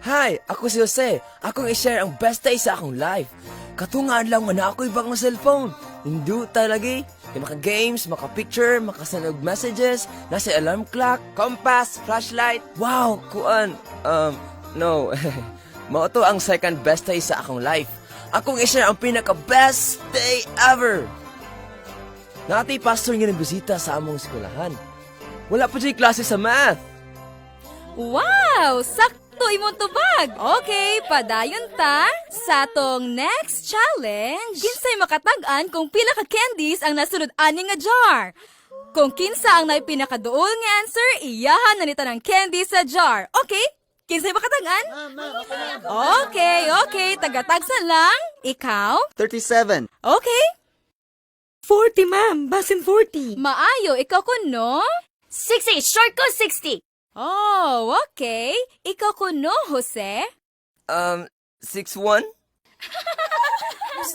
Hi, ako si Jose. Akong i-share ang best day sa akong life. Katunga adlaw nga na ako'y bagong cellphone. Hinduta lagi. Kay maka-games, maka-picture, makasend og messages, nasa alarm clock, compass, flashlight. Wow, kuan. No. Mao to ang second best day sa akong life. Akong i-share ang pinaka-best day ever. Natay pastor nga nagbisita sa among eskwelahan. Wala pa dyan klase sa math. Wow! Sakto imong tubag! Okay, padayon ta sa atong next challenge. Kinsay makatag-an kung pila ka candies ang nasulod ani nga jar? Kung kinsa ang naay pinakaduol nga answer, iyahan na ni tanang candy sa jar. Okay? Kinsay makatag-an? Okay. Tagatagsa lang. Ikaw? 37. Okay. 40, ma'am. Basin 40. Maayo, ikaw kuno? 60! Short ko 60! Oh, okay. Ikaw kuno, Jose? 6-1?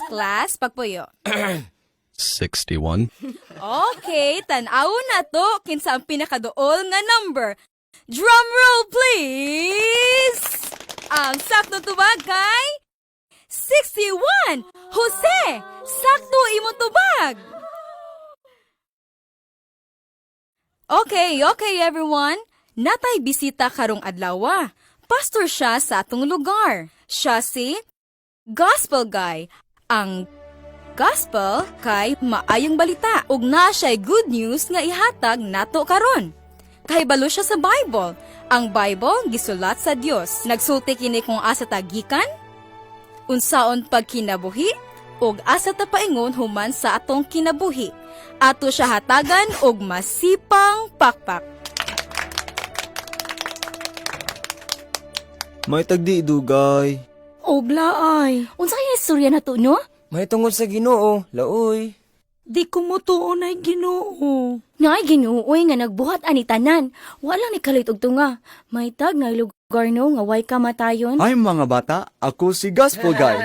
Class, pagpuyo. 61. Okay, tan-aw na to kinsa ang pinakaduol nga number. Drum roll, please! Ang sakto tubag kay 61! Jose, sakto imo tubag! Okay, everyone. Natay bisita karong adlawa. Pastor siya sa atong lugar. Siya si Gospel Guy. Ang gospel kay maayong balita ug naa siya'y good news nga ihatag nato karon. Kahibalo siya sa Bible. Ang Bible gisulat sa Dios. Nagsulti kini kung asa ta gikan, unsaon pagkinabuhi, ug asa ta paingon human sa atong kinabuhi. Ato siya hatagan og masipang pakpak. May tagdi dugay. Oblaay. Unsa kaya istorya na to, no? May tungod sa Ginoo, laoy. Di ko motuon ay Ginoo. Naay Ginooy nga nagbuhat ani tanan. Wala ni kalit og tunga. May tag nga lugar no nga way kamatayon. Ay mga bata, ako si Gospel Guy.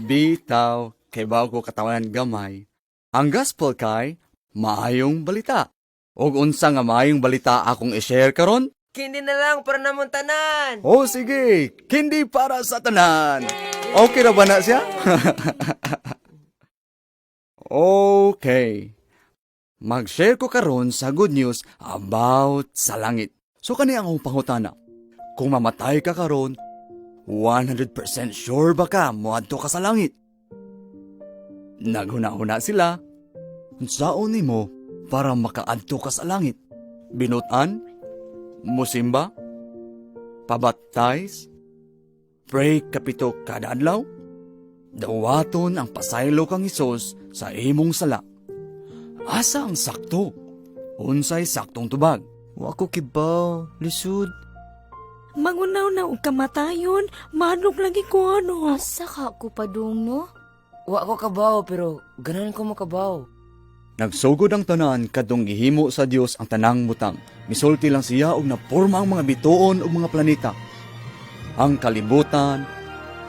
Bitaw, kay bago ko katawanan gamay. Ang gospel kay maayong balita. Og unsa nga maayong balita akong i-share karon? Kindi na lang para namon tanan. Oh sige, kindi para sa tanan. Okay ra ba na siya? Okay. Mag-share ko karon sa good news about sa langit. So kani ang akong pangutana. Kung mamatay ka karon, 100% sure ba ka moadto ka sa langit? Naghuna-huna sila. Unsaon nimo para makaadto ka sa langit? Binutan? Musimba? Pabaptize? Pray kapito kada adlaw? Dawaton ang pasaylo kang Hesus sa imong sala. Asa ang sakto? Unsay saktong tubag? Wa ko kibaw, lisod. Mangunaw na og kamatayon. Manok lagi ko ano. Asa ka ko padung no? Wa ko kabaw pero ganahan ko makabaw. Nagsugod ang tanan kadtong gihimo sa Dios ang tanang butang. Misulti lang siya og naporma ang mga bituon ug mga planeta. Ang kalibutan,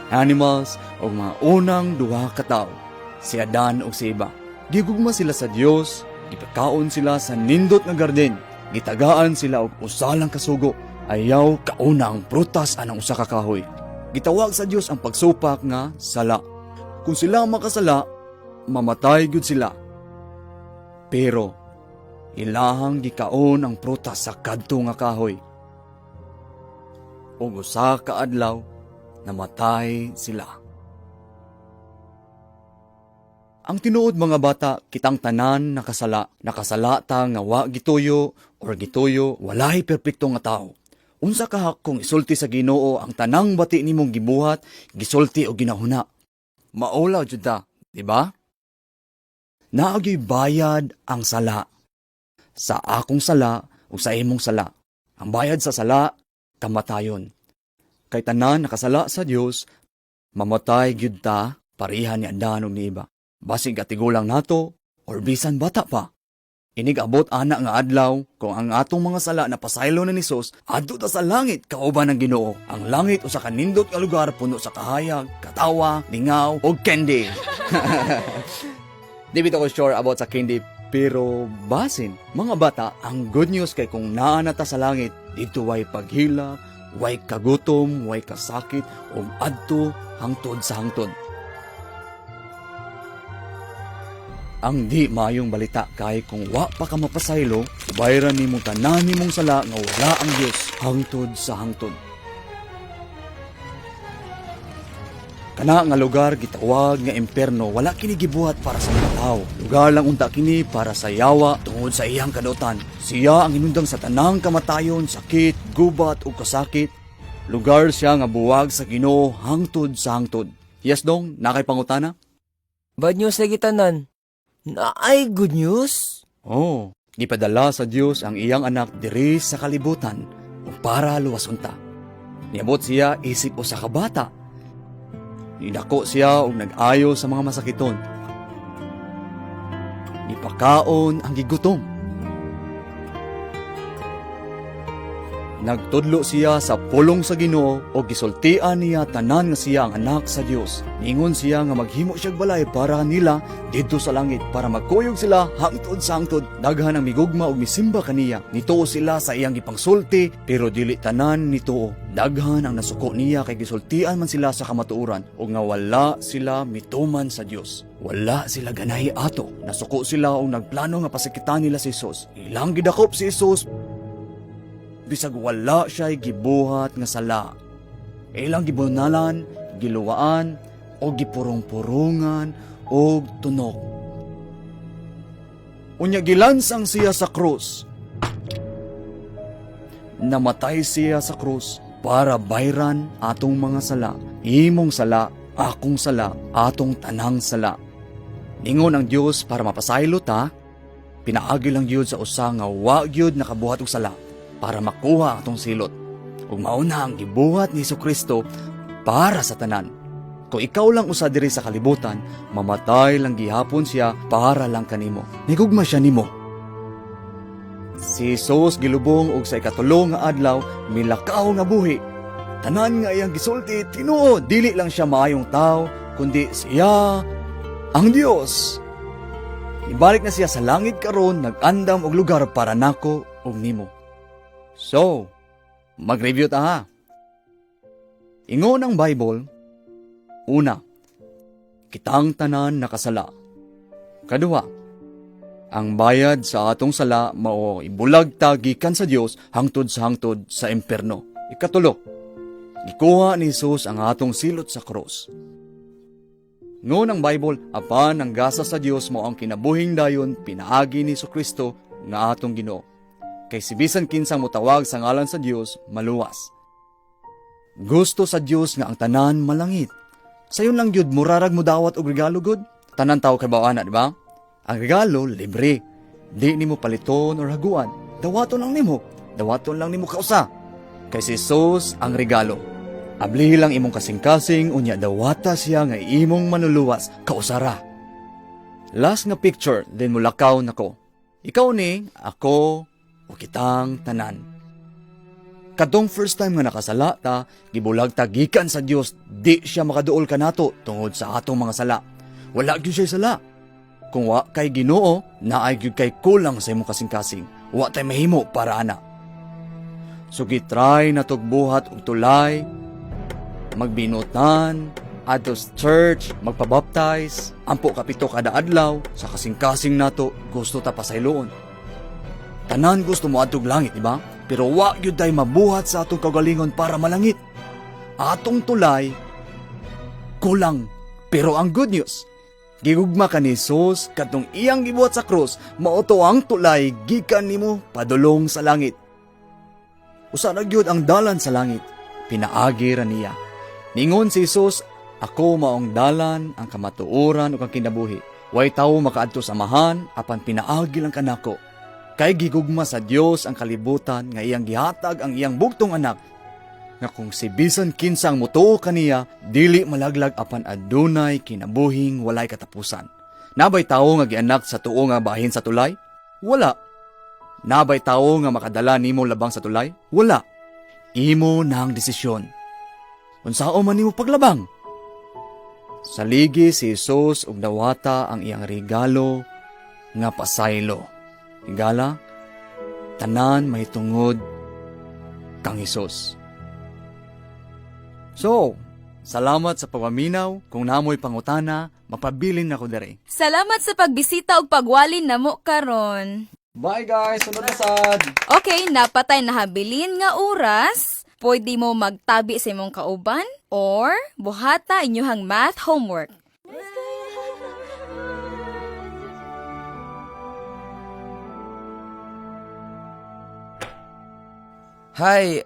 animals ug mga unang duha ka tawo, si Adan ug si Eva. Gigugma sila sa Dios, gipakaon sila sa nindot nga garden, gitagaan sila og usa lang ka sugo, ayaw kauna ang prutas anang usa ka kahoy. Gitawag sa Dios ang pagsupak nga sala. Kung sila makasala, mamatay gyud sila. Pero ilahang gikaon ang prutas sa kadto nga kahoy. Ug usa ka adlaw namatay sila. Ang tinuod mga bata, kitang tanan nakasala, nakasala ta nga wa gituyo or gituyo, walay perpekto nga tao. Unsa ka kung isulti sa Ginoo ang tanang bati nimong gibuhat, gisulti o ginahuna. Maulaw jud ta, di ba? Naagyo'y bayad ang sala. Sa akong sala o sa imong sala. Ang bayad sa sala, kamatayon. Kay tanan nakasala sa Dios, mamatay gyud ta pareha ni Adan ug ni Eva. Basig katigulang nato or bisan bata pa. Inig abot ana nga adlaw kung ang atong mga sala na pasaylo na ni Hesus, adto ta sa langit kauban ng Ginoo. Ang langit usa ka nindot nga lugar puno sa kahayag, katawa, lingaw ug candy. Di bitaw ko sure about sa candy, pero basin, mga bata, ang good news kay kung naa na ta sa langit, dito way paghilak, Way kagutom, way kasakit, ug adto hangtod sa hangtod. Ang di maayong balita kay kung wa pa ka mapasaylo, bayran nimo tanan nimong sala nga wala ang Dios hangtod sa hangtod. Kana nga lugar gitawag nga imperno, wala kini gibuhat para sa mga tawo. Lugar lang unta kini para sa yawa tungod sa iyang kadutan. Siya ang hinundang sa tanang kamatayon, sakit, gubat ug kasakit. Lugar siya nga buwag sa Ginoo hangtod sa hangtod. Yes dong, nakay pangutana? Bad news lagi tanan. Naay good news? Oh, gipadala sa Dios ang iyang anak diri sa kalibutan ug para luwason ta. Niabot siya isip usa ka bata. Nidako siya og nag-ayo sa mga masakiton. Nipakaon ang gigutom. Nagtudlo siya sa pulong sa Ginoo o gisultian niya tanan nga siya ang anak sa Dios. Niingon siya nga maghimo siyag balay para nila didto sa langit para magkuyog sila hangtod sa hangtod. Daghan ang migugma og misimba kaniya. Nituo sila sa iyang gipangsulti pero dili tanan nituo. Daghan ang nasuko niya kay gisultian man sila sa kamatuoran ug nga wala sila mituman sa Dios. Wala sila ganahi ato. Nasuko sila og nagplano nga pasikitan nila si Jesus. Ilang gidakop si Jesus bisag wala siya'y gibuhat nga sala. Ilang gibunalan, giluwaan, o gipurong-purungan, o tunok. Unya gilansang siya sa krus. Namatay siya sa krus para bayran atong mga sala, imong sala, akong sala, atong tanang sala. Ningon ang Dios para mapasaylo ta, pinaagi lang gyud sa usa nga wa gyud nakabuhat og sala para makuha atong silot. Ug mao na ang gibuhat ni Kristo para sa tanan. Kung ikaw lang usa diri sa kalibutan, mamatay lang gihapon siya para lang kanimo. Nigugma siya nimo. Si Jesus gilubong og sa ikatulo nga adlaw milakaw nga buhi. Tanan nga iyang gisulti tinuod, dili lang siya maayong tao, kundi siya ang Dios. Ibalik na siya sa langit karon nag-andam og lugar para nako ug nimo. So, mag-review ta ha. Ingon ang Bible, una, kitang tanan nakasala. Kaduha, ang bayad sa atong sala mao ibulag ta gikan sa Dios hangtod sa hangtod sa impierno. Ikatulo, gikuha ni Jesus ang atong silot sa krus. Ngon ang Bible, apan ang gasa sa Dios mao ang kinabuhing dayon pinaagi ni Kristo nga atong Ginoo. Kay si bisan kinsang motawag sa ngalan sa Dios, maluwas. Gusto sa Dios nga ang tanan malangit. Sayon lang gyud murarag mo dawat og regalo gud. Tanan tawo kay bawa na, di ba? Ang regalo libre. Di nimo paliton or haguan. Dawaton lang nimo. Dawaton lang nimo kausa. Kay si Jesus ang regalo. Abli lang imong kasing-kasing unya dawata siya nga imong manluluwas kausara. Last nga picture then mulakaw nako. Ikaw ni, ako, o kitang tanan. Kadtong first time nga nakasala ta, gibulag ta gikan sa Dios, di siya makaduol kanato tungod sa atong mga sala. Wala gyud siya sala. Kung wa kay Ginoo, naay gyud kay kulang sa imong kasing-kasing. Wa tay mahimo para ana. So gitry na buhat og tulay, magbinutan, adto sa church, magpabaptize, ampo kapito kada adlaw, sa kasing-kasing nato, gusto ta pasayloon. Tanan gusto mo adtog langit, di ba? Pero wa gyud tay mabuhat sa atong kaugalingon para malangit. Atong tulay kulang. Pero ang good news, gigugma ka ni Jesus katong iyang gibuhat sa krus, mao to ang tulay gikan nimo padulong sa langit. Usa ra gyud ang dalan sa langit, pinaagi ra niya. Ningon si Jesus, ako maong dalan, ang kamatuoran ug ang kinabuhi. Way tawo makaadto sa Amahan apan pinaagi lang kanako. Kay gigugma sa Dios ang kalibutan nga iyang gihatag ang iyang bugtong anak nga kung si bisan kinsang motuo kaniya dili malaglag apan adunay kinabuhing walay katapusan. Nabay tawo nga gianak sa tuo nga bahin sa tulay? Wala. Nabay tawo nga makadala nimo labang sa tulay? Wala. Imo na ang desisyon. Unsao man nimo paglabang? Saligi si Jesus ug dawata ang iyang regalo nga pasaylo. Higala, tanan mahitungod kang Hesus. So, salamat sa pagpaminaw. Kung namoy pangutana, mapabilin nako diri. Salamat sa pagbisita ug pagwali namo karon. Bye guys, sunod na sad. Okay, napatay na habilin nga oras. Pwede mo magtabi sa imong kauban or buhata inyuhang math homework. Hi,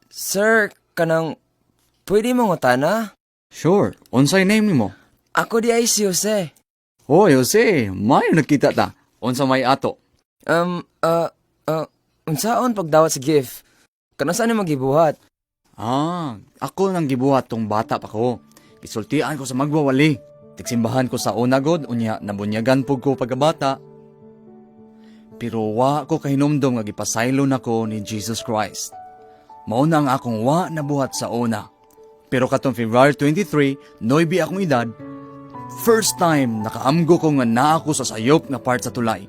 sir, kanang, pwede mo ngutana? Sure, unsay name nimo? Ako di ay si Jose. Hoy, Jose, mayo nagkita ta. Unsa may ato? Um, ah, Unsaon pagdawat sa gift? Kanang saan mo magibuhat? Ah, ako nang gibuhat tong bata pa ko. Gisultian ko sa magwawali. Tigsimbahan ko sa unagod, unya nabunyagan pug ko pagkabata. Pero wa ko kahinumdom nga gipasaylo nako ni Jesus Christ. Mao na ang akong wa nabuhat sa una. Pero katong February 23, 9 akong edad, first time nakaamgo ko nga naa ako sa sayop nga part sa tulay.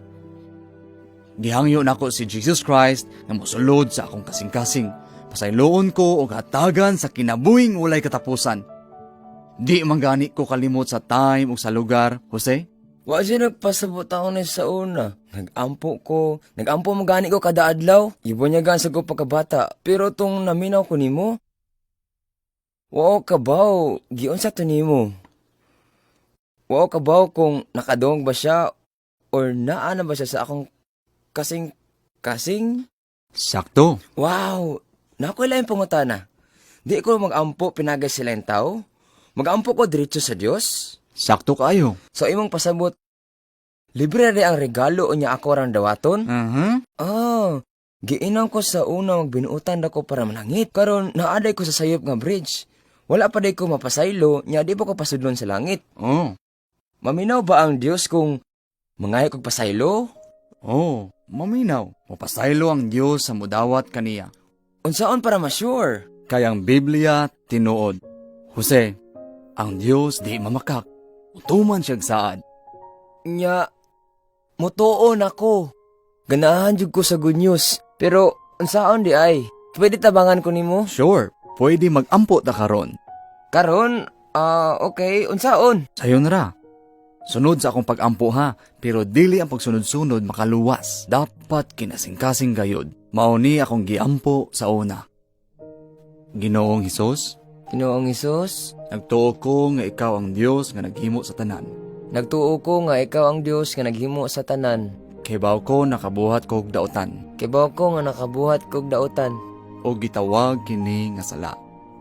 Gihangyo nako si Jesus Christ nga mosulod sa akong kasing-kasing. Pasayloon ko og hatagan sa kinabuhing walay katapusan. Di man gani ko kalimot sa time ug sa lugar, Jose. Wa siya nagpasabot ako ni sa una. Nagampo ko. Nagampo mo gani ko kada adlaw. Ibunyagan sa ko pagkabata. Pero tong naminaw ko nimo, wa ko kabaw, giunsa to nimo. Wa ko kabaw kung nakadong ba siya or naa na ba siya sa akong kasing kasing. Sakto. Wow! Nakoy laing pangutana. Di ko magampo pinagas sila yung tao. Magampo ko diretso sa Dios. Sakto kaayo. So imong pasabot, libre na ang regalo unya ako rang dawaton? Ah, giinang ko sa una magbinuutan dako para manangit. Karon naaday ko sa sayop nga bridge. Wala pa day ko mapasaylo, nya di pa ko pasudlon sa langit. Oh. Maminaw ba ang Dios kung mangayo kog pasaylo? Oh, maminaw. Mapasaylo ang Dios sa mudawat kaniya. Unsaon para ma-sure? Kay ang Biblia tinuod. Jose, ang Dios di mamakak. Utuman siyag saad. Nya, mutuon ako. Ganahan jud ko sa good news. Pero unsaon di ay? Pwede tabangan ko nimo? Sure, pwede magampo ta karon. Karon, okay, unsaon? Sayon ra. Sunod sa akong pagampo ha, pero dili ang pagsunod-sunod makaluwas. Dapat kinasingkasing gayod. Mao ni akong giampo sa una. Ginoong Hesus, Ginoong Hesus, nagtuo ko nga ikaw ang Dios nga naghimo sa tanan. Nagtuo ko nga ikaw ang Dios nga naghimo sa tanan. Kibaw ko nakabuhat kog dautan Kibaw ko nga nakabuhat kog dautan o gitawag kini nga sala.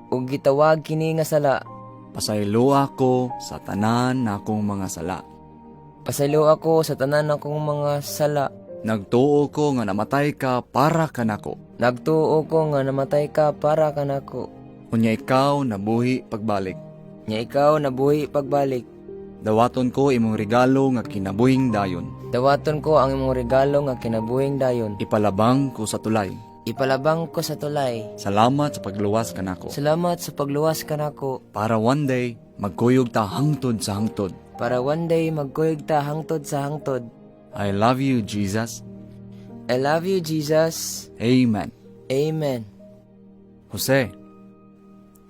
Ug gitawag kini nga sala. Pasayloa ko sa tanan nakong mga sala. Pasaylo ako sa tanan akong mga sala. Nagtuo ko nga namatay ka para kanako. Nagtuo ko nga namatay ka para kanako. Unya ikaw nabuhi pagbalik. Nya ikaw nabuhi pagbalik. Dawaton ko imong regalo nga kinabuhing dayon. Dawaton ko ang imong regalo nga kinabuhing dayon. Ipalabang ko sa tulay. Ipalabang ko sa tulay. Salamat sa pagluwas kanako. Salamat sa pagluwas kanako. Para one day magkuyog ta hangtod sa hangtod. Para one day magkuyog ta hangtod sa hangtod. I love you, Jesus. I love you, Jesus. Amen. Amen. Jose,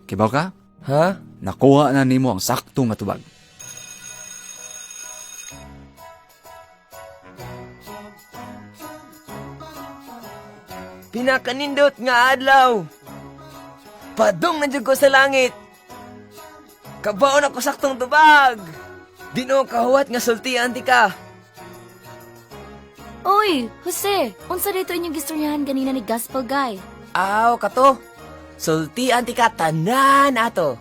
kibaw ka? Ha? Nakuha na nimo ang sakto nga tubag. Pinakanindot nga adlaw. Padung na jud ko sa langit. Kabaon ako saktong tubag. Dinoo kahuwat nga sultian ti ka. Oy, Jose, unsa dito inyong gistoryahan ganina ni Gospel Guy? Aw kato. Sultian ti ka tanan ato.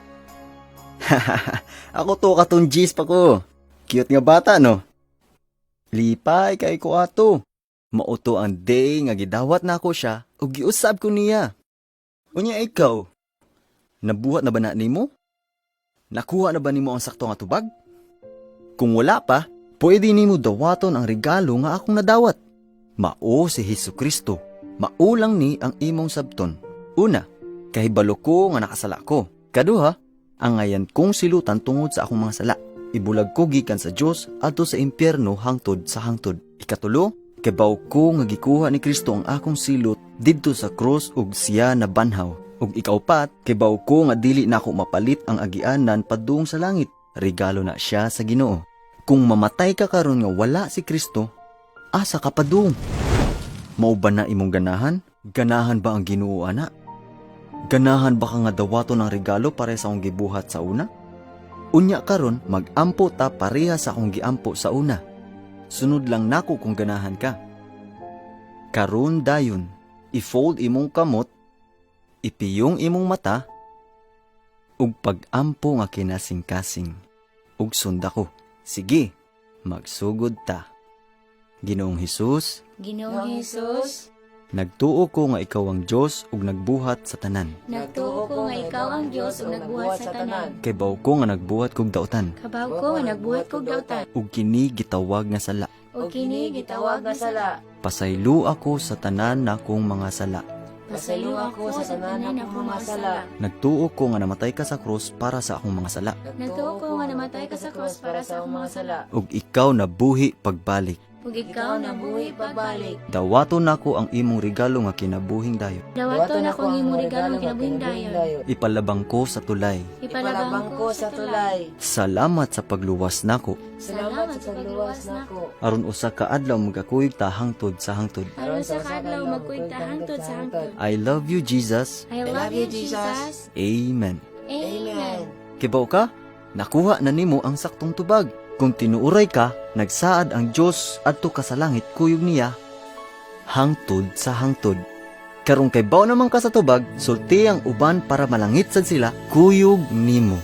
Ako to katong G's pa ko. Cute nga bata, no? Lipay kay ko ato. Mauto ang day nga gidawat nako siya ug giusab ko niya. Unya ikaw, nabuhat na ba na nimo? Nakuha na ba nimo ang sakto nga tubag? Kung wala pa, pwede nimo dawaton ang regalo nga akong nadawat. Mao si Hesus Kristo. Mao lang ni ang imong sabton. Una, kahibalo ko nga nakasala ko. Kaduha, angayan kong silutan tungod sa akong mga sala. Ibulag ko gikan sa Dios adto sa impyerno hangtod sa hangtod. Ikatulo, kibaw ko nga gikuha ni Kristo ang akong silot didto sa krus ug siya nabanhaw. Ug ikaw, Pat, kibaw ko nga dili nako mapalit ang agianan padung sa langit. Regalo na siya sa Ginoo. Kung mamatay ka karon nga wala si Kristo, asa ka padung? Mao ba na imong ganahan? Ganahan ba ang Ginoo ana? Ganahan ba ka nga dawaton ang regalo pare sa akong gibuhat sa una? Unya karon magampo ta pareha sa akong giampo sa una. Sunod lang nako kung ganahan ka. Karon dayon, i-fold imong kamot, ipiyong imong mata, ug pag-ampo nga kinasing-kasing, ug sunda ko. Sige, magsugod ta. Ginoong Hesus, Ginoong Hesus, nagtuo ko nga ikaw ang Dios ug nagbuhat sa tanan. Nagtuo ko nga ikaw ang Dios ug nagbuhat sa tanan. Kibaw ko nga nagbuhat kog dautan, Kabaw ko nga nagbuhat kog dautan. Ug kini gitawag nga sala. Ug kini gitawag nga sala. Pasaylo ako sa tanan nakong mga sala. Pasaylo ako sa tanan akong mga sala. Nagtuo ko nga namatay ka sa krus para sa akong mga sala. Nagtuo ko nga namatay ka sa krus para sa akong mga sala. Ug ikaw nabuhi pagbalik. Ug ikaw nabuhi pagbalik. Dawaton nako ang imong regalo nga kinabuhing dayon. Dawaton ako ang imong regalo nga kinabuhing dayon. Ipalabang ko sa tulay. Ipalabang ko sa tulay. Salamat sa pagluwas nako. Salamat sa pagluwas nako. Aron usa ka adlaw magakuyog ta hangtod sa hangtod. Aron sa kaadlaw magkuyog ta hangtod sa hangtod. I love you, Jesus. I love you, Jesus. Amen. Amen. Kibaw ka? Nakuha na nimo ang saktong tubag. Kung tinuuray ka, nagsaad ang Dios adto ka sa langit kuyog niya hangtod sa hangtod. Karong kaybaw naman ka sa tubag, sulti ang uban para malangit sad sila kuyog nimo.